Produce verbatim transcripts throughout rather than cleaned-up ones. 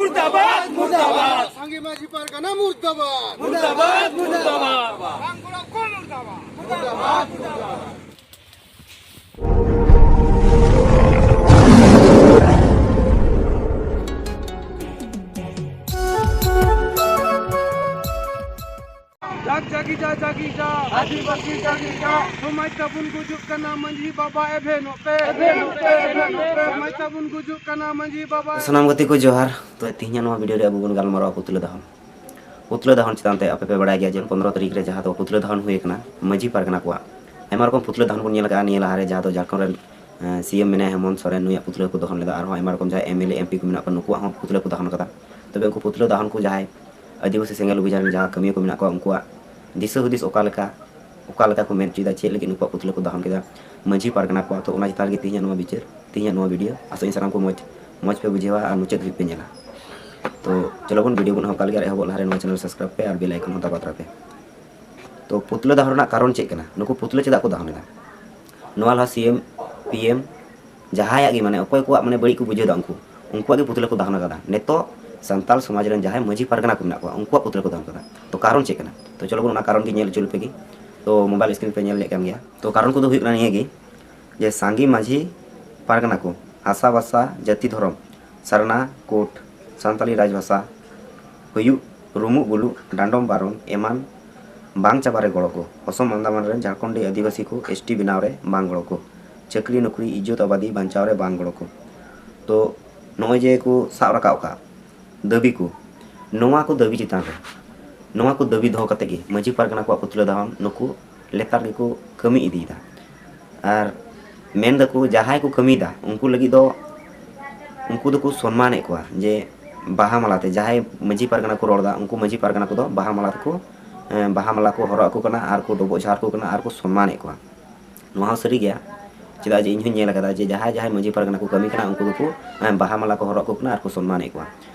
मुर्दाबाद, मुर्दाबाद। सांगे माझी पारगना मुर्दाबाद। मुर्दाबाद, मुर्दाबाद। बांगुड़ा को मुर्दाबाद। मुर्दाबाद, मुर्दाबाद। ᱡᱟᱜᱽ ᱡᱟᱹᱜᱤ ᱡᱟ, ᱡᱟᱹᱜᱤ ᱡᱟ, ᱟᱹᱫᱤᱵᱟᱹᱥᱤ ᱡᱟᱹᱜᱤ ᱡᱟ᱾ ᱥᱚᱢᱟᱡᱽ ᱛᱟᱵᱚᱱ ᱜᱩᱡᱩᱜ ᱠᱟᱱᱟ, ᱢᱟᱹᱡᱷᱤ ᱵᱟᱵᱟ ᱮᱵᱷᱮᱱᱚᱜ ᱯᱮ, ᱮᱵᱷᱮᱱᱚᱜ ᱯᱮ, ᱮᱵᱷᱮᱱᱚᱜ ᱯᱮ᱾ ᱥᱚᱢᱟᱡᱽ ᱛᱟᱵᱚᱱ ᱜᱩᱡᱩᱜ ᱠᱟᱱᱟ, ᱢᱟᱹᱡᱷᱤ ᱵᱟᱵᱟ᱾ ᱥᱟᱱᱟᱢ ᱜᱟᱛᱮ ᱠᱚ ᱡᱚᱦᱟᱨ᱾ ᱛᱚ, ᱛᱮᱦᱮᱧᱟᱜ ᱱᱚᱣᱟ ᱵᱷᱤᱰᱤᱭᱳ ᱨᱮ ᱟᱵᱚ ᱵᱚᱱ ᱜᱟᱞᱢᱟᱨᱟᱣᱟ ᱯᱩᱛᱞᱟᱹ ᱫᱟᱦᱚᱱ᱾ ᱯᱩᱛᱞᱟᱹ ᱫᱟᱦᱚᱱ ᱪᱮᱛᱟᱱ ᱛᱮ ᱟᱯᱮ ᱯᱮ ᱵᱟᱲᱟᱭ ᱜᱮᱭᱟ ᱡᱮ ᱯᱚᱱᱫᱽᱨᱚ ᱛᱟᱹᱨᱤᱠᱷ ᱨᱮ ᱡᱟᱦᱟᱸ ᱫᱚ ᱯᱩᱛᱞᱟᱹ ᱫᱟᱦᱚᱱ ᱦᱩᱭ ᱟᱠᱟᱱᱟ ᱢᱟᱹᱡᱷᱤ ᱯᱟᱨᱜᱟᱱᱟ ᱠᱚᱣᱟᱜ᱾ ᱟᱭᱢᱟ ᱨᱚᱠᱚᱢ ᱯᱩᱛᱞᱟᱹ ᱫᱟᱦᱚᱱ ᱵᱚᱱ ᱧᱮᱞ ᱟᱠᱟᱫᱼᱟ ᱱᱤᱭᱟᱹ ᱞᱟᱦᱟᱨᱮ, ᱡᱟᱦᱟᱸ ᱫᱚ ᱡᱷᱟᱲᱠᱷᱚᱸᱰ ᱨᱮᱱ, ᱮᱸ, ᱥᱤ ᱮᱢ ᱢᱮᱱᱟᱭᱟ ᱦᱮᱢᱚᱱᱛ ᱥᱚᱨᱮᱱ, ᱱᱩᱭᱟᱜ ᱯᱩᱛᱞᱟᱹ ᱠᱚ ᱫᱟᱦᱚᱱ ᱞᱮᱫᱟ᱾ ᱟᱨᱦᱚᱸ ᱟᱭᱢᱟ ᱨᱚᱠᱚᱢ ᱡᱟᱦᱟᱸᱭ M L A, M P ᱠᱚ ᱢᱮᱱᱟᱜ ᱠᱚᱣᱟ, ᱱᱩᱠᱩᱣᱟᱜ ᱦᱚᱸ ᱯᱩᱛᱞᱟᱹ ᱠᱚ ᱫᱟᱦᱚᱱ ᱠᱟᱫᱟ᱾ ᱛᱚᱵᱮ ᱩᱱᱠᱩ ᱯᱩᱛᱞᱟᱹ ᱫᱟᱦᱚᱱ ᱠᱚ ᱡᱟᱦᱟᱸᱭ ᱟᱹᱫᱤᱵᱟᱹᱥᱤ ᱥᱮᱸᱜᱮᱞ ᱚᱵᱷᱤᱡᱟᱱ ᱨᱮᱱ ᱡᱟᱦᱟᱸ ᱠᱟᱹᱢᱤᱭᱟᱹ ᱠᱚ ᱢᱮᱱᱟᱜ ᱠᱚᱣᱟ, ᱩᱱᱠᱩᱣᱟᱜ ᱫᱤᱥᱟᱹ ᱦᱩᱫᱤᱥ ᱚᱠᱟ ᱞᱮᱠᱟ, ᱚᱠᱟ ᱞᱮᱠᱟ ᱠᱚ ᱢᱮᱱ ᱦᱚᱪᱚᱭᱮᱫᱟ, ᱪᱮᱫ ᱞᱟᱹᱜᱤᱫ ᱱᱩᱠᱩᱣᱟᱜ ᱯᱩᱛᱞᱟᱹ ᱠᱚ ᱫᱟᱦᱚᱱ ᱠᱮᱫᱟ ᱢᱟᱹᱡᱷᱤ ᱯᱟᱨᱜᱟᱱᱟ ᱠᱚᱣᱟᱜ᱾ ᱛᱚ, ᱚᱱᱟ ᱪᱮᱛᱟᱱ ᱨᱮᱜᱮ ᱛᱮᱦᱮᱧᱟᱜ ᱱᱚᱣᱟ ᱵᱤᱪᱟᱹᱨ, ᱛᱮᱦᱮᱧᱟᱜ ᱱᱚᱣᱟ ᱵᱷᱤᱰᱤᱭᱳ᱾ ᱟᱥᱚᱜ ᱟᱹᱧ ᱥᱟᱱᱟᱢ ᱠᱚ ᱢᱚᱡᱽ, ᱢᱚᱡᱽ ᱯᱮ ᱵᱩᱡᱷᱟᱹᱣᱟ ᱟᱨ ᱢᱩᱪᱟᱹᱫ ᱫᱷᱟᱹᱵᱤᱡ ᱯᱮ ᱧᱮᱞᱟ᱾ ᱛᱚ, ᱪᱚᱞᱚ ᱵᱚᱱ ᱵᱷᱤᱰᱤᱭᱳ ᱵᱚᱱ ᱮᱦᱚᱵ ᱠᱟᱜ ᱞᱮᱜᱮ᱾ ᱟᱨ ᱮᱦᱚᱵᱚᱜ ᱞᱟᱦᱟᱨᱮ ᱱᱚᱣᱟ ᱪᱮᱱᱮᱞ ᱥᱟᱵᱥᱠᱨᱟᱭᱤᱵ ᱯᱮ ᱟᱨ ᱵᱮᱞ ᱟᱭᱠᱚᱱ ᱦᱚᱸ ᱫᱟᱵᱟᱣ ᱛᱚᱨᱟᱭ ᱯᱮ᱾ ᱛᱚ, ᱯᱩᱛᱞᱟᱹ ᱫᱟᱦᱚᱱ ᱨᱮᱱᱟᱜ ᱠᱟᱨᱚᱱ ᱪᱮᱫ ᱠᱟᱱᱟ? ᱱᱩᱠᱩ ᱯᱩᱛᱞᱟᱹ ᱪᱮᱫᱟᱜ ᱠᱚ ᱫᱟᱦᱚᱱ ᱮᱫᱟ? ᱱᱚᱣᱟ ᱞᱟᱦᱟ ᱥᱤ ᱮᱢ, ᱯᱤ ᱮᱢ, ᱡᱟᱦᱟᱸᱭᱟᱜ ᱜᱮ, ᱢᱟᱱᱮ, ᱚᱠᱚᱭ ᱠᱚᱣᱟᱜ, ᱢᱟᱱᱮ, ᱵᱟᱹᱲᱤᱡ ᱠᱚ ᱵᱩᱡᱷᱟᱹᱣ ᱮᱫᱟ, ᱩᱱᱠᱩ, ᱩᱱᱠᱩᱣᱟᱜ ᱜᱮ ᱯᱩᱛᱞᱟᱹ ᱠᱚ ᱫᱟᱦᱚᱱ ᱟᱠᱟᱫᱟ᱾ ᱱᱤᱛᱚᱜ ᱥᱟᱱᱛᱟᱲ ᱥᱚᱢᱟᱡᱽ ᱨᱮᱱ ᱡᱟᱦᱟᱸᱭ ᱢᱟᱹᱡᱷᱤ ᱯᱟᱨᱜᱟᱱᱟ ᱠᱚ ᱢᱮᱱᱟᱜ ᱠᱚᱣᱟ, ᱩᱱᱠᱩᱣᱟᱜ ᱯᱩᱛᱞᱟᱹ ᱠᱚ ᱫᱟᱦᱚᱱ ᱟᱠᱟᱫᱟ᱾ ᱛᱚ, ᱠᱟᱨᱚᱱ ᱪᱮᱫ ᱠᱟᱱᱟ? ᱛᱚ, ᱪᱚᱞᱚ ᱵᱚᱱ ᱚᱱᱟ ᱠᱟᱨᱚᱱ ᱜᱮ ᱧᱮᱞ ᱦᱚᱪᱚ ᱞᱮᱯᱮ ᱜᱮ᱾ ᱛᱚ, ᱢᱳᱵᱟᱭᱤᱞ ᱥᱠᱨᱤᱱ ᱯᱮ ᱧᱮᱞ ᱞᱮᱫ ᱠᱟᱱ ᱜᱮᱭᱟ᱾ ᱛᱚ, ᱠᱟᱨᱚᱱ ᱠᱚᱫᱚ ᱦᱩᱭᱩᱜ ᱠᱟᱱᱟ ᱱᱤᱭᱟᱹ ᱜᱮ, ᱡᱮ ᱥᱟᱸᱜᱮ ᱢᱟᱹᱡᱷᱤ ᱯᱟᱨᱜᱟᱱᱟ ᱠᱚ ᱦᱟᱥᱟ ᱵᱷᱟᱥᱟ ᱡᱟᱹᱛᱤ ᱫᱷᱚᱨᱚᱢ ᱥᱟᱨᱱᱟ ᱠᱳᱰ, ᱥᱟᱱᱛᱟᱲᱤ ᱨᱟᱡᱽᱵᱷᱟᱥᱟ ᱦᱩᱭᱩᱜ, ᱨᱩᱢᱩᱜ ᱵᱩᱞᱩᱜ, ᱰᱟᱸᱰᱚᱢ ᱵᱟᱨᱚᱱ ᱮᱢᱟᱱ ᱵᱟᱝ ᱪᱟᱵᱟ ᱨᱮ ᱜᱚᱲᱚ ᱠᱚ, ᱚᱥᱚᱢ ᱟᱱᱫᱟᱢᱟᱱ ᱨᱮᱱ ᱡᱷᱟᱲᱠᱷᱚᱸᱰᱤ ᱟᱹᱫᱤᱵᱟᱹᱥᱤ ᱠᱚ ᱮᱥ ᱴᱤ ᱵᱮᱱᱟᱣ ᱨᱮ ᱵᱟᱝ ᱜᱚᱲᱚ ᱠᱚ, ᱪᱟᱹᱠᱨᱤ ᱱᱚᱠᱨᱤ ᱤᱡᱽᱡᱚᱛ ᱟᱵᱟᱫᱤ ᱵᱟᱧᱪᱟᱣ ᱨᱮ ᱵᱟᱝ ᱜᱚᱲᱚ ᱠᱚ᱾ ᱛᱚ, ᱱᱚᱜᱼᱚᱭ ᱡᱮ ᱠᱚ ᱥᱟᱵ ᱨᱟᱠᱟᱵ ᱟᱠᱟᱫ ᱫᱟᱹᱵᱤ ᱠᱚ, ᱱᱚᱣᱟ ᱠᱚ ᱫᱟᱹᱵᱤ ᱪᱮᱛᱟᱱ ᱨᱮ, ᱱᱚᱣᱟ ᱠᱚ ᱫᱟᱹᱵᱤ ᱫᱚᱦᱚ ᱠᱟᱛᱮ ᱜᱮ ᱢᱟᱹᱡᱷᱤ ᱯᱟᱨᱜᱟᱱᱟ ᱠᱚᱣᱟᱜ ᱯᱩᱛᱞᱟᱹ ᱫᱟᱦᱚᱱ ᱱᱩᱠᱩ ᱞᱮᱛᱟᱲ ᱜᱮᱠᱚ ᱠᱟᱹᱢᱤ ᱤᱫᱤᱭᱮᱫᱟ᱾ ᱟᱨ ᱢᱮᱱ ᱫᱟᱠᱚ, ᱡᱟᱦᱟᱸᱭ ᱠᱚ ᱠᱟᱹᱢᱤᱭᱮᱫᱟ, ᱩᱱᱠᱩ ᱞᱟᱹᱜᱤᱫ ᱫᱚ, ᱩᱱᱠᱩ ᱫᱚᱠᱚ ᱥᱚᱱᱢᱟᱱᱮᱫ ᱠᱚᱣᱟ ᱡᱮ ᱵᱟᱦᱟ ᱢᱟᱞᱟ ᱛᱮ, ᱡᱟᱦᱟᱸᱭ ᱢᱟᱹᱡᱷᱤ ᱯᱟᱨᱜᱟᱱᱟ ᱠᱚ ᱨᱚᱲ ᱮᱫᱟ, ᱩᱱᱠᱩ ᱢᱟᱹᱡᱷᱤ ᱯᱟᱨᱜᱟᱱᱟ ᱠᱚᱫᱚ ᱵᱟᱦᱟ ᱢᱟᱞᱟ ᱛᱮᱠᱚ, ᱮᱸ, ᱵᱟᱦᱟ ᱢᱟᱞᱟ ᱠᱚ ᱦᱚᱨᱚᱜ ᱟᱠᱚ ᱠᱟᱱᱟ ᱟᱨ ᱠᱚ ᱰᱚᱵᱚᱜ ᱡᱚᱦᱟᱨ ᱟᱠᱚ ᱠᱟᱱᱟ ᱟᱨ ᱠᱚ ᱥᱚᱱᱢᱟᱱᱮᱫ ᱠᱚᱣᱟ᱾ ᱱᱚᱣᱟ ᱦᱚᱸ ᱥᱟᱹᱨᱤ ᱜᱮᱭᱟ, ᱪᱮᱫᱟᱜ ᱡᱮ ᱤᱧ ᱦᱚᱸᱧ ᱧᱮᱞ ᱟᱠᱟᱫᱟ ᱡᱮ ᱡᱟᱦᱟᱸᱭ, ᱡᱟᱦᱟᱸᱭ ᱢᱟᱹᱡᱷᱤ ᱯᱟᱨᱜᱟᱱᱟ ᱠᱚ ᱠᱟᱹᱢᱤ ᱠᱟᱱᱟ, ᱩᱱᱠᱩ ᱫᱚᱠᱚ, ᱮᱸ, ᱵᱟᱦᱟ ᱢᱟᱞᱟ ᱠᱚ ᱦᱚᱨᱚᱜ ᱟᱠᱚ ᱠᱟᱱᱟ ᱟᱨ ᱠᱚ ᱥᱚᱱᱢᱟᱱᱮᱫ ᱠᱚᱣᱟ᱾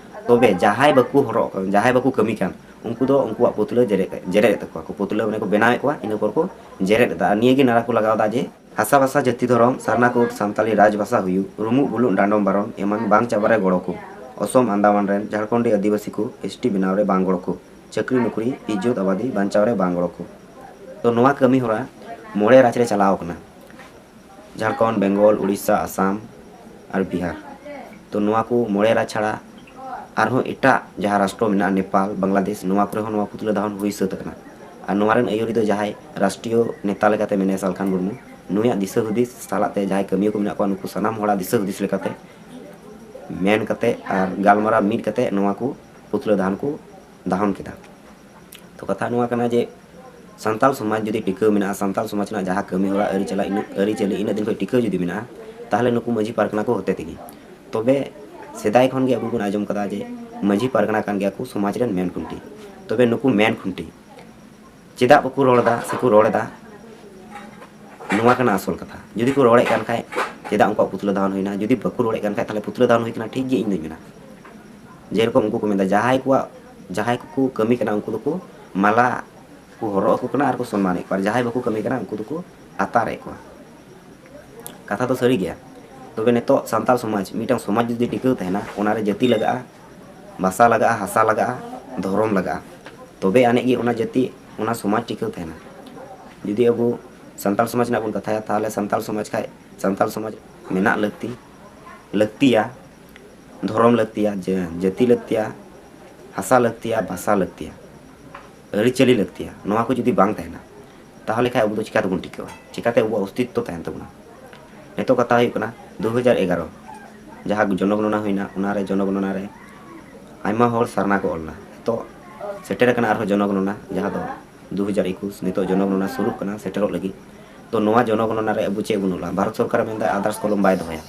ᱛᱚᱵᱮ ᱡᱟᱦᱟᱸᱭ ᱵᱟᱠᱚ ᱦᱚᱨᱚᱜ, ᱡᱟᱦᱟᱸᱭ ᱵᱟᱠᱚ ᱠᱟᱹᱢᱤ ᱠᱟᱱ, ᱩᱱᱠᱩ ᱫᱚ ᱩᱱᱠᱩᱣᱟᱜ ᱯᱩᱛᱞᱟᱹ ᱡᱮᱨᱮᱫ, ᱡᱮᱨᱮᱫ ᱮᱫ ᱛᱟᱠᱚᱣᱟ ᱠᱚ, ᱯᱩᱛᱞᱟᱹ ᱢᱟᱱᱮ ᱠᱚ ᱵᱮᱱᱟᱣᱮᱫ ᱠᱚᱣᱟ, ᱤᱱᱟᱹ ᱯᱚᱨ ᱠᱚ ᱡᱮᱨᱮᱫ ᱮᱫᱟ᱾ ᱟᱨ ᱱᱤᱭᱟᱹ ᱜᱮ ᱱᱟᱨᱟ ᱠᱚ ᱞᱟᱜᱟᱣ ᱮᱫᱟ ᱡᱮ ᱦᱟᱥᱟ ᱵᱷᱟᱥᱟ ᱡᱟᱹᱛᱤ ᱫᱷᱚᱨᱚᱢ ᱥᱟᱨᱱᱟ ᱠᱳᱰ ᱥᱟᱱᱛᱟᱞᱤ ᱨᱟᱡᱽ ᱵᱷᱟᱥᱟ ᱦᱩᱭᱩᱜ, ᱨᱩᱢᱩᱜ ᱵᱩᱞᱩᱜ ᱰᱟᱸᱰᱚᱢ ᱵᱟᱨᱚᱱ ᱮᱢᱟᱱ ᱵᱟᱝ ᱪᱟᱵᱟ ᱨᱮ ᱜᱚᱲᱚ ᱠᱚ᱾ ᱚᱥᱚᱢ ᱟᱱᱫᱟᱢᱟᱱ ᱨᱮᱱ ᱡᱷᱟᱲᱠᱷᱚᱸᱰᱤ ᱟᱹᱫᱤᱵᱟᱹᱥᱤ ᱠᱚ ᱮᱥ ᱴᱤ ᱵᱮᱱᱟᱣ ᱨᱮ ᱵᱟᱝ ᱜᱚᱲᱚ ᱠᱚ, ᱪᱟᱹᱠᱨᱤ ᱱᱚᱠᱨᱤ, ᱤᱡᱽᱡᱚᱛ ᱟᱵᱟᱫᱤ ᱵᱟᱧᱪᱟᱣ ᱨᱮ ᱵᱟᱝ ᱜᱚᱲᱚ ᱠᱚ᱾ ᱛᱚ ᱱᱚᱣᱟ ᱠᱟᱹᱢᱤ ᱦᱚᱨᱟ ᱢᱚᱬᱮ ᱨᱟᱡᱽ ᱨᱮ ᱪᱟᱞᱟᱣ ᱟᱠᱟᱱᱟ᱾ ᱡᱷᱟᱲᱠᱷᱚᱸᱰ, ᱵᱮᱝᱜᱚᱞ, ᱩᱲᱤᱥᱥᱟ, ᱟᱥᱟᱢ ᱟᱨ ᱵᱤᱦᱟᱨ᱾ ᱛᱚ ᱱᱚᱣᱟ ᱠᱚ ᱢᱚᱬᱮ ᱨᱟᱡᱽ ᱪᱷᱟᱲᱟ ᱟᱨᱦᱚᱸ ᱮᱴᱟᱜ ᱡᱟᱦᱟᱸ ᱨᱟᱥᱴᱨᱚ ᱢᱮᱱᱟᱜᱼᱟ, ᱱᱮᱯᱟᱞ, ᱵᱟᱝᱞᱟᱫᱮᱥ, ᱱᱚᱣᱟ ᱠᱚᱨᱮ ᱦᱚᱸ ᱱᱚᱣᱟ ᱯᱩᱛᱞᱟᱹ ᱫᱟᱦᱚᱱ ᱦᱩᱭ ᱥᱟᱹᱛ ᱟᱠᱟᱱᱟ᱾ ᱟᱨ ᱱᱚᱣᱟ ᱨᱮᱱ ᱟᱹᱭᱩᱨᱤᱡ ᱫᱚ ᱡᱟᱦᱟᱸᱭ ᱨᱟᱥᱴᱨᱤᱭᱚ ᱱᱮᱛᱟ ᱞᱮᱠᱟᱛᱮ ᱢᱮᱱᱟᱭᱟ ᱥᱟᱞᱠᱷᱟᱱ ᱢᱩᱨᱢᱩ, ᱱᱩᱭᱟᱜ ᱫᱤᱥᱟᱹ ᱦᱩᱫᱤᱥ ᱥᱟᱞᱟᱜ ᱛᱮ ᱡᱟᱦᱟᱸᱭ ᱠᱟᱹᱢᱤᱭᱟᱹ ᱠᱚ ᱢᱮᱱᱟᱜ ᱠᱚᱣᱟ, ᱱᱩᱠᱩ ᱥᱟᱱᱟᱢ ᱦᱚᱲᱟᱜ ᱫᱤᱥᱟᱹ ᱦᱩᱫᱤᱥ ᱞᱮᱠᱟᱛᱮ ᱢᱮᱱ ᱠᱟᱛᱮ ᱟᱨ ᱜᱟᱞᱢᱟᱨᱟᱣ ᱢᱤᱫ ᱠᱟᱛᱮ ᱱᱚᱣᱟ ᱠᱚ ᱯᱩᱛᱞᱟᱹ ᱫᱟᱦᱚᱱ ᱠᱚ ᱫᱟᱦᱚᱱ ᱠᱮᱫᱟ᱾ ᱛᱚ ᱠᱟᱛᱷᱟ ᱱᱚᱣᱟ ᱠᱟᱱᱟ ᱡᱮ ᱥᱟᱱᱛᱟᱲ ᱥᱚᱢᱟᱡᱽ ᱡᱩᱫᱤ ᱴᱤᱠᱟᱹᱣ ᱢᱮᱱᱟᱜᱼᱟ, ᱥᱟᱱᱛᱟᱲ ᱥᱚᱢᱟᱡᱽ ᱨᱮᱱᱟᱜ ᱡᱟᱦᱟᱸ ᱠᱟᱹᱢᱤ ᱦᱚᱨᱟ, ᱟᱹᱨᱤᱪᱟᱞᱟ, ᱤᱱᱟᱹ-, ᱟᱹᱨᱤᱪᱟᱹᱞᱤ ᱤᱱᱟᱹᱜ ᱫᱤᱱ ᱠᱷᱚᱱ ᱴᱤᱠᱟᱹᱣ ᱡᱩᱫᱤ ᱢᱮᱱᱟᱜᱼᱟ, ᱛᱟᱦᱚᱞᱮ ᱱᱩᱠᱩ ᱢᱟᱹᱡᱷᱤ ᱯᱟᱨᱜᱟᱱᱟ ᱠᱚ ᱦᱚᱛᱮ ᱛᱮᱜᱮ᱾ ᱛᱚᱵᱮ ᱥᱮᱫᱟᱭ ᱠᱷᱚᱱ ᱜᱮ ᱟᱵᱚ ᱵᱚᱱ ᱟᱸᱡᱚᱢ ᱠᱟᱫᱟ ᱡᱮ ᱢᱟᱹᱡᱷᱤ ᱯᱟᱨᱜᱟᱱᱟ ᱠᱟᱱ ᱜᱮᱭᱟ ᱠᱚ ᱥᱚᱢᱟᱡᱽ ᱨᱮᱱ ᱢᱮᱱ ᱠᱷᱩᱱᱴᱤ᱾ ᱛᱚᱵᱮ ᱱᱩᱠᱩ ᱢᱮᱱ ᱠᱷᱩᱱᱴᱤ ᱪᱮᱫᱟᱜ ᱵᱟᱠᱚ ᱨᱚᱲ ᱮᱫᱟ ᱥᱮᱠᱚ ᱨᱚᱲ ᱮᱫᱟ? ᱱᱚᱣᱟ ᱠᱟᱱᱟ ᱟᱥᱚᱞ ᱠᱟᱛᱷᱟ᱾ ᱡᱩᱫᱤ ᱠᱚ ᱨᱚᱲᱮᱫ ᱠᱟᱱ ᱠᱷᱟᱡ, ᱪᱮᱫᱟᱜ ᱩᱱᱠᱩᱣᱟᱜ ᱯᱩᱛᱞᱟᱹ ᱫᱟᱦᱚᱱ ᱦᱩᱭᱱᱟ? ᱡᱩᱫᱤ ᱵᱟᱠᱚ ᱨᱚᱲᱮᱫ ᱠᱟᱱ ᱠᱷᱟᱡ, ᱛᱟᱦᱞᱮ ᱯᱩᱛᱞᱟᱹ ᱫᱟᱦᱚᱱ ᱦᱩᱭ ᱠᱟᱱᱟ, ᱴᱷᱤᱠ ᱜᱮ ᱤᱧ ᱫᱩᱧ ᱢᱮᱱᱟ᱾ ᱡᱮᱨᱚᱠᱚᱢ ᱩᱱᱠᱩ ᱠᱚ ᱢᱮᱱᱫᱟ, ᱡᱟᱦᱟᱸᱭ ᱠᱚᱣᱟᱜ, ᱡᱟᱦᱟᱸᱭ ᱠᱚᱠᱚ ᱠᱟᱹᱢᱤ ᱠᱟᱱᱟ, ᱩᱱᱠᱩ ᱫᱚᱠᱚ ᱢᱟᱞᱟ ᱠᱚ ᱦᱚᱨᱚᱜ ᱟᱠᱚ ᱠᱟᱱᱟ ᱟᱨ ᱠᱚ ᱥᱚᱱᱢᱟᱱᱮᱫ ᱠᱚᱣᱟ, ᱟᱨ ᱡᱟᱦᱟᱸᱭ ᱵᱟᱠᱚ ᱠᱟᱹᱢᱤ ᱠᱟᱱᱟ, ᱩᱱᱠᱩ ᱫᱚᱠᱚ ᱟᱛᱟᱨᱮᱫ ᱠᱚᱣᱟ᱾ ᱠᱟᱛᱷᱟ ᱫᱚ ᱥᱟᱹᱨᱤ ᱜᱮᱭᱟ᱾ ᱛᱚᱵᱮ ᱱᱤᱛᱚᱜ ᱥᱟᱱᱛᱟᱲ ᱥᱚᱢᱟᱡᱽ, ᱢᱤᱫᱴᱟᱝ ᱥᱚᱢᱟᱡᱽ ᱡᱩᱫᱤ ᱴᱤᱠᱟᱹᱣ ᱛᱟᱦᱮᱱᱟ, ᱚᱱᱟᱨᱮ ᱡᱟᱹᱛᱤ ᱞᱟᱜᱟᱜᱼᱟ, ᱵᱷᱟᱥᱟ ᱞᱟᱜᱟᱜᱼᱟ, ᱦᱟᱥᱟ ᱞᱟᱜᱟᱜᱼᱟ, ᱫᱷᱚᱨᱚᱢ ᱞᱟᱜᱟᱜᱼᱟ᱾ ᱛᱚᱵᱮ ᱟᱹᱱᱤᱡ ᱜᱮ ᱚᱱᱟ ᱡᱟᱹᱛᱤ, ᱚᱱᱟ ᱥᱚᱢᱟᱡᱽ ᱴᱤᱠᱟᱹᱣ ᱛᱟᱦᱮᱱᱟ᱾ ᱡᱩᱫᱤ ᱟᱵᱚ ᱥᱟᱱᱛᱟᱲ ᱥᱚᱢᱟᱡᱽ ᱨᱮᱱᱟᱜ ᱵᱚᱱ ᱠᱟᱛᱷᱟᱭᱟ, ᱛᱟᱦᱚᱞᱮ ᱥᱟᱱᱛᱟᱲ ᱥᱚᱢᱟᱡᱽ ᱠᱷᱟᱡ, ᱥᱟᱱᱛᱟᱲ ᱥᱚᱢᱟᱡᱽ ᱢᱮᱱᱟᱜ ᱞᱟᱹᱠᱛᱤ, ᱞᱟᱹᱠᱛᱤᱭᱟ, ᱫᱷᱚᱨᱚᱢ ᱞᱟᱹᱠᱛᱤᱭᱟ, ᱡᱟᱹ-, ᱡᱟᱹᱛᱤ ᱞᱟᱹᱠᱛᱤᱭᱟ, ᱦᱟᱥᱟ ᱞᱟᱹᱠᱛᱤᱭᱟ, ᱵᱷᱟᱥᱟ ᱞᱟᱹᱠᱛᱤᱭᱟ, ᱟᱹᱨᱤᱪᱟᱹᱞᱤ ᱞᱟᱹᱠᱛᱤᱭᱟ᱾ ᱱᱚᱣᱟ ᱠᱚ ᱡᱩᱫᱤ ᱵᱟᱝ ᱛᱟᱦᱮᱱᱟ, ᱛᱟᱦᱚᱞᱮ ᱠᱷᱟᱡ ᱟᱵᱚ ᱫᱚ ᱪᱤᱠᱟᱹ ᱛᱮᱵᱚᱱ ᱴᱤᱠᱟᱹᱣᱟ? ᱪᱤᱠᱟᱹᱛᱮ ᱟᱵᱚᱣᱟᱜ ᱚᱥᱛᱤᱛᱛᱚ ᱛᱟᱦᱮᱱ ᱛᱟᱵᱚᱱᱟ? ᱱᱤᱛᱚᱜ ᱠᱟᱛᱷᱟ ᱦᱩᱭᱩᱜ ᱠᱟᱱᱟ, ᱫᱩ ᱦᱟᱡᱟᱨ ᱮᱜᱟᱨᱚ ᱡᱟᱦᱟᱸ ᱡᱚᱱᱚᱜᱚᱱᱚᱱᱟ ᱦᱩᱭᱱᱟ, ᱚᱱᱟᱨᱮ ᱡᱚᱱᱚᱜᱚᱱᱚᱱᱟ ᱨᱮ ᱟᱭᱢᱟ ᱦᱚᱲ ᱥᱟᱨᱱᱟ ᱠᱚ ᱚᱞ ᱞᱮᱱᱟ᱾ ᱱᱤᱛᱚᱜ ᱥᱮᱴᱮᱨ ᱟᱠᱟᱱᱟ ᱟᱨᱦᱚᱸ ᱡᱚᱱᱚᱜᱚᱱᱚᱱᱟ, ᱡᱟᱦᱟᱸ ᱫᱚ ᱫᱩ ᱦᱟᱡᱟᱨ ᱮᱠᱩᱥ, ᱱᱤᱛᱚᱜ ᱡᱚᱱᱚᱜᱚᱱᱚᱱᱟ ᱥᱩᱨᱩᱜ ᱠᱟᱱᱟ, ᱥᱮᱴᱮᱨᱚᱜ ᱞᱟᱹᱜᱤᱫ᱾ ᱛᱚ ᱱᱚᱣᱟ ᱡᱚᱱᱚᱜᱚᱱᱚᱱᱟ ᱨᱮ ᱟᱵᱚ ᱪᱮᱫ ᱵᱚᱱ ᱚᱞᱟ? ᱵᱷᱟᱨᱚᱛ ᱥᱚᱨᱠᱟᱨ ᱢᱮᱱᱫᱟ others column ᱵᱟᱭ ᱫᱚᱦᱚᱭᱟ᱾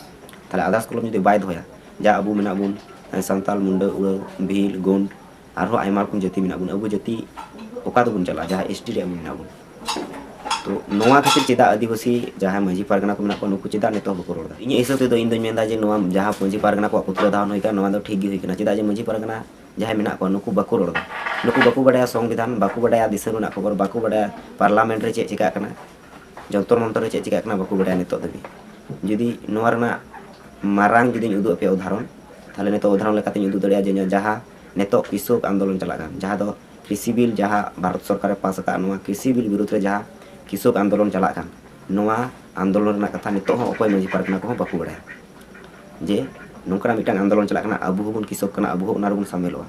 ᱛᱟᱦᱞᱮ others column ᱡᱩᱫᱤ ᱵᱟᱭ ᱫᱚᱦᱚᱭᱟ, ᱡᱟ ᱟᱵᱚ ᱢᱮᱱᱟᱜ ᱵᱚᱱ, ᱥᱟᱱᱛᱟᱞ, ᱢᱩᱱᱰᱟᱹ, ᱩᱨᱟᱹᱣ, ᱵᱷᱤᱞ, ᱜᱳᱸᱰ, ᱟᱨᱦᱚᱸ ᱟᱭᱢᱟ ᱨᱚᱠᱚᱢ ᱡᱟᱹᱛᱤ ᱢᱮᱱᱟᱜ ᱵᱚᱱ, ᱟᱵᱚ ᱡᱟᱹᱛᱤ ᱚᱠᱟ ᱛᱮᱵᱚᱱ ᱪᱟᱞᱟᱜᱼᱟ, ᱡᱟᱦᱟᱸ ᱮᱥ ᱴᱤ ᱨᱮ ᱟᱵᱚ ᱢᱮᱱᱟᱜ ᱵᱚᱱ? ᱛᱚ ᱱᱚᱣᱟ ᱠᱷᱟᱹᱛᱤᱨ ᱪᱮᱫᱟᱜ ᱟᱹᱫᱤᱵᱟᱹᱥᱤ ᱡᱟᱦᱟᱸᱭ ᱢᱟᱹᱡᱷᱤ ᱯᱟᱨᱜᱟᱱᱟ ᱠᱚ ᱢᱮᱱᱟᱜ ᱠᱚᱣᱟ, ᱱᱩᱠᱩ ᱪᱮᱫᱟᱜ ᱱᱤᱛᱚᱜ ᱦᱚᱸ ᱵᱟᱠᱚ ᱨᱚᱲ ᱮᱫᱟ? ᱤᱧᱟᱹᱜ ᱦᱤᱥᱟᱹᱵ ᱛᱮᱫᱚ ᱤᱧ ᱫᱚᱧ ᱢᱮᱱᱫᱟ ᱡᱮ ᱱᱚᱣᱟ ᱡᱟᱦᱟᱸ ᱢᱟᱹᱡᱷᱤ ᱯᱟᱨᱜᱟᱱᱟ ᱠᱚᱣᱟᱜ ᱯᱩᱛᱞᱟᱹ ᱫᱟᱦᱚᱱ ᱦᱩᱭ ᱠᱟᱱᱟ, ᱱᱚᱣᱟ ᱫᱚ ᱴᱷᱤᱠ ᱜᱮ ᱦᱩᱭ ᱠᱟᱱᱟ᱾ ᱪᱮᱫᱟᱜ ᱡᱮ ᱢᱟᱹᱡᱷᱤ ᱯᱟᱨᱜᱟᱱᱟ ᱡᱟᱦᱟᱸᱭ ᱢᱮᱱᱟᱜ ᱠᱚᱣᱟ, ᱱᱩᱠᱩ ᱵᱟᱠᱚ ᱨᱚᱲ ᱮᱫᱟ᱾ ᱱᱩᱠᱩ ᱵᱟᱠᱚ ᱵᱟᱰᱟᱭᱟ ᱥᱚᱝᱵᱤᱫᱷᱟᱱ, ᱵᱟᱠᱚ ᱵᱟᱰᱟᱭᱟ ᱫᱤᱥᱚᱢ ᱨᱮᱱᱟᱜ ᱠᱷᱚᱵᱚᱨ, ᱵᱟᱠᱚ ᱵᱟᱰᱟᱭᱟ ᱯᱟᱨᱞᱟᱢᱮᱱᱴ ᱨᱮ ᱪᱮᱫ ᱪᱤᱠᱟᱹᱜ ᱠᱟᱱᱟ, ᱡᱚᱱᱛᱚᱨ ᱢᱚᱱᱛᱚᱨ ᱨᱮ ᱪᱮᱫ ᱪᱤᱠᱟᱹᱜ ᱠᱟᱱᱟ, ᱵᱟᱠᱚ ᱵᱟᱰᱟᱭᱟ ᱱᱤᱛᱚᱜ ᱫᱷᱟᱹᱵᱤᱡ᱾ ᱡᱩᱫᱤ ᱱᱚᱣᱟ ᱨᱮᱱᱟᱜ ᱢᱟᱨᱟᱝ ᱡᱩᱫᱤᱧ ᱩᱫᱩᱜ ᱟᱯᱮᱭᱟ ᱩᱫᱟᱦᱚᱨᱚᱱ, ᱛᱟᱦᱞᱮ ᱱᱤᱛᱚᱜ ᱩᱫᱟᱦᱚᱨᱚᱱ ᱞᱮᱠᱟᱛᱮᱧ ᱩᱫᱩᱜ ᱫᱟᱲᱮᱭᱟᱜᱼᱟ ᱡᱮ ᱡᱟᱦᱟᱸ ᱱᱤᱛᱚᱜ ᱠᱨᱤᱥᱚᱠ ᱟᱱᱫᱳᱞᱚᱱ ᱪᱟᱞᱟᱜ ᱠᱟᱱ, ᱡᱟᱦᱟᱸ ᱫᱚ ᱠᱨᱤᱥᱤ ᱵᱤᱞ, ᱡᱟᱦᱟᱸ ᱵᱷᱟᱨᱚᱛ ᱥᱚᱨᱠᱟᱨᱮ ᱯᱟᱥ ᱟᱠᱟᱫ, ᱱᱚᱣᱟ ᱠᱨᱤᱥᱤ ᱵᱤᱞ ᱵᱤᱨᱩᱫᱷ ᱨᱮ ᱡᱟᱦᱟᱸ ᱠᱨᱤᱥᱚᱠ ᱟᱱᱫᱳᱞᱚᱱ ᱪᱟᱞᱟᱜ ᱠᱟᱱ, ᱱᱚᱣᱟ ᱟᱱᱫᱳᱞᱚᱱ ᱨᱮᱱᱟᱜ ᱠᱟᱛᱷᱟ ᱱᱤᱛᱚᱜ ᱦᱚᱸ ᱚᱠᱚᱭ ᱢᱟᱹᱡᱷᱤ ᱯᱟᱨᱜᱟᱱᱟ ᱠᱚᱦᱚᱸ ᱵᱟᱠᱚ ᱵᱟᱲᱟᱭᱟ ᱡᱮ ᱱᱚᱝᱠᱟᱱᱟᱜ ᱢᱤᱫᱴᱟᱝ ᱟᱱᱫᱳᱞᱚᱱ ᱪᱟᱞᱟᱜ ᱠᱟᱱᱟ, ᱟᱵᱚ ᱦᱚᱸᱵᱚᱱ ᱠᱨᱤᱥᱚᱠ ᱠᱟᱱᱟ, ᱟᱵᱚ ᱦᱚᱸ ᱚᱱᱟ ᱨᱮᱵᱚᱱ ᱥᱟᱢᱮᱞᱚᱜᱼᱟ᱾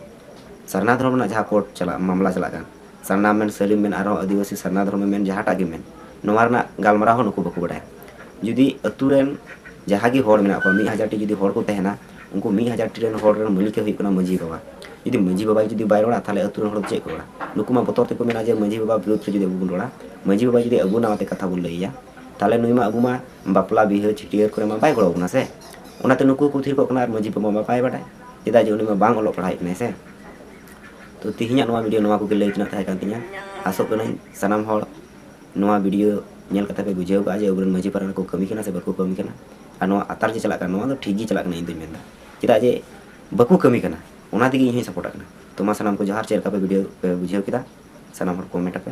ᱥᱟᱨᱱᱟ ᱫᱷᱚᱨᱚᱢ ᱨᱮᱱᱟᱜ ᱡᱟᱦᱟᱸ ᱠᱳᱨᱴ ᱪᱟᱞᱟᱜ, ᱢᱟᱢᱞᱟ ᱪᱟᱞᱟᱜ ᱠᱟᱱ, ᱥᱟᱨᱱᱟ ᱢᱮᱱ, ᱥᱟᱹᱨᱤᱢ ᱢᱮᱱ, ᱟᱨᱦᱚᱸ ᱟᱹᱫᱤᱵᱟᱹᱥᱤ ᱥᱟᱨᱱᱟ ᱫᱷᱚᱨᱚᱢᱮᱢ ᱢᱮᱱ, ᱡᱟᱦᱟᱸᱴᱟᱜ ᱜᱮᱢ ᱢᱮᱱ, ᱱᱚᱣᱟ ᱨᱮᱱᱟᱜ ᱜᱟᱞᱢᱟᱨᱟᱣ ᱦᱚᱸ ᱱᱩᱠᱩ ᱵᱟᱠᱚ ᱵᱟᱲᱟᱭᱟ᱾ ᱡᱩᱫᱤ ᱟᱹᱛᱩ ᱨᱮᱱ ᱡᱟᱦᱟᱸ ᱜᱮ ᱦᱚᱲ ᱢᱮᱱᱟᱜ ᱠᱚᱣᱟ, ᱢᱤᱫ ᱦᱟᱡᱟᱨ ᱴᱤ ᱡᱩᱫᱤ ᱦᱚᱲ ᱠᱚ ᱛᱟᱦᱮᱱᱟ, ᱩᱱᱠᱩ ᱢᱤᱫ ᱦᱟᱡᱟᱨ ᱴᱤ ᱨᱮᱱ ᱦᱚᱲ ᱨᱮᱱ ᱢᱟᱹᱞᱤᱠ ᱮ ᱦᱩᱭᱩᱜ ᱠᱟᱱᱟ ᱢᱟᱹᱡᱷᱤ ᱵᱟᱵᱟ᱾ ᱡᱩᱫᱤ ᱢᱟᱹᱡᱷᱤ ᱵᱟᱵᱟ ᱡᱩᱫᱤ ᱵᱟᱭ ᱨᱚᱲᱟ, ᱛᱟᱦᱞᱮ ᱟᱹᱛᱩ ᱨᱮᱱ ᱦᱚᱲ ᱫᱚ ᱪᱮᱫ ᱠᱚ ᱨᱚᱲᱟ? ᱱᱩᱠᱩ ᱢᱟ ᱵᱚᱛᱚᱨ ᱛᱮᱠᱚ ᱢᱮᱱᱟ ᱡᱮ ᱢᱟᱹᱡᱷᱤ ᱵᱟᱵᱟ ᱵᱤᱨᱩᱫᱷ ᱨᱮ ᱡᱩᱫᱤ ᱟᱵᱚ ᱵᱚᱱ ᱨᱚᱲᱟ, ᱢᱟᱹᱡᱷᱤ ᱵᱟᱵᱟ ᱡᱩᱫᱤ ᱟᱵᱚ ᱱᱟᱣᱟᱛᱮ ᱠᱟᱛᱷᱟ ᱵᱚᱱ ᱞᱟᱹᱭ ᱟᱭᱟ, ᱛᱟᱦᱞᱮ ᱱᱩᱭ ᱢᱟ ᱟᱵᱚ ᱢᱟ ᱵᱟᱯᱞᱟ ᱵᱤᱦᱟᱹ ᱪᱷᱟᱹᱴᱭᱟᱹᱨ ᱠᱚᱨᱮ ᱢᱟ ᱵᱟᱭ ᱜᱚᱲᱚ ᱟᱵᱚᱱᱟ ᱥᱮ᱾ ᱚᱱᱟᱛᱮ ᱱᱩᱠᱩ ᱠᱚ ᱛᱷᱤᱨ ᱠᱚᱜ ᱠᱟᱱᱟ ᱟᱨ ᱢᱟᱹᱡᱷᱤ ᱵᱟᱵᱟ ᱢᱟ ᱵᱟᱭ ᱵᱟᱰᱟᱭ, ᱪᱮᱫᱟᱜ ᱡᱮ ᱩᱱᱤ ᱢᱟ ᱵᱟᱝ ᱚᱞᱚᱜ ᱯᱟᱲᱦᱟᱣ ᱦᱮᱡ ᱠᱟᱱᱟᱭ ᱥᱮ᱾ ᱛᱚ ᱛᱮᱦᱮᱧᱟᱜ ᱱᱚᱣᱟ ᱵᱷᱤᱰᱤᱭᱳ ᱱᱚᱣᱟ ᱠᱚᱜᱮ ᱞᱟᱹᱭ ᱛᱮᱱᱟᱜ ᱛᱟᱦᱮᱸ ᱠᱟᱱ ᱛᱤᱧᱟᱹ᱾ ᱟᱥᱚᱜ ᱠᱟᱹᱱᱟᱹᱧ ᱥᱟᱱᱟᱢ ᱦᱚᱲ ᱱᱚᱣᱟ ᱵᱷᱤᱰᱤᱭᱳ ᱧᱮᱞ ᱠᱟᱛᱮ ᱯᱮ ᱵᱩᱡᱷᱟᱹᱣ ᱠᱟᱜᱼᱟ ᱡᱮ ᱟᱵᱚᱨᱮᱱ ᱢᱟᱹᱡᱷᱤ ᱯᱟᱨᱜᱟᱱᱟ ᱠᱚ ᱠᱟᱹᱢᱤ ᱠᱟᱱᱟ ᱥᱮ ᱵᱟᱠᱚ ᱠᱟᱹᱢᱤ ᱠᱟᱱᱟ᱾ ᱟᱨ ᱱᱚᱣᱟ ᱟᱛᱟᱨ ᱡᱮ ᱪᱟᱞᱟᱜ ᱠᱟᱱᱟ, ᱱᱚᱣᱟ ᱫᱚ ᱴᱷᱤᱠ ᱜᱮ ᱪᱟᱞᱟᱜ ᱠᱟᱱᱟ ᱤᱧ ᱫᱩᱧ ᱢᱮᱱᱫᱟ᱾ ᱪᱮᱫᱟᱜ ᱡᱮ ᱵᱟᱠᱚ ᱠᱟᱹᱢᱤ ᱠᱟᱱᱟ, ᱚᱱᱟ ᱛᱮᱜᱮ ᱤᱧ ᱦᱚᱸᱧ ᱥᱟᱯᱳᱨᱴᱟᱜ ᱠᱟᱱᱟ᱾ ᱛᱚ ᱢᱟ ᱥᱟᱱᱟᱢ ᱠᱚ ᱡᱚᱦᱟᱨ, ᱪᱮᱫ ᱞᱮᱠᱟ ᱯᱮ ᱵᱷᱤᱰᱤᱭᱳ ᱯᱮ ᱵᱩᱡᱷᱟᱹᱣ ᱠᱮᱫᱟ, ᱥᱟᱱᱟᱢ ᱦᱚᱲ ᱠᱚᱢᱮᱱᱴ ᱟᱯᱮ᱾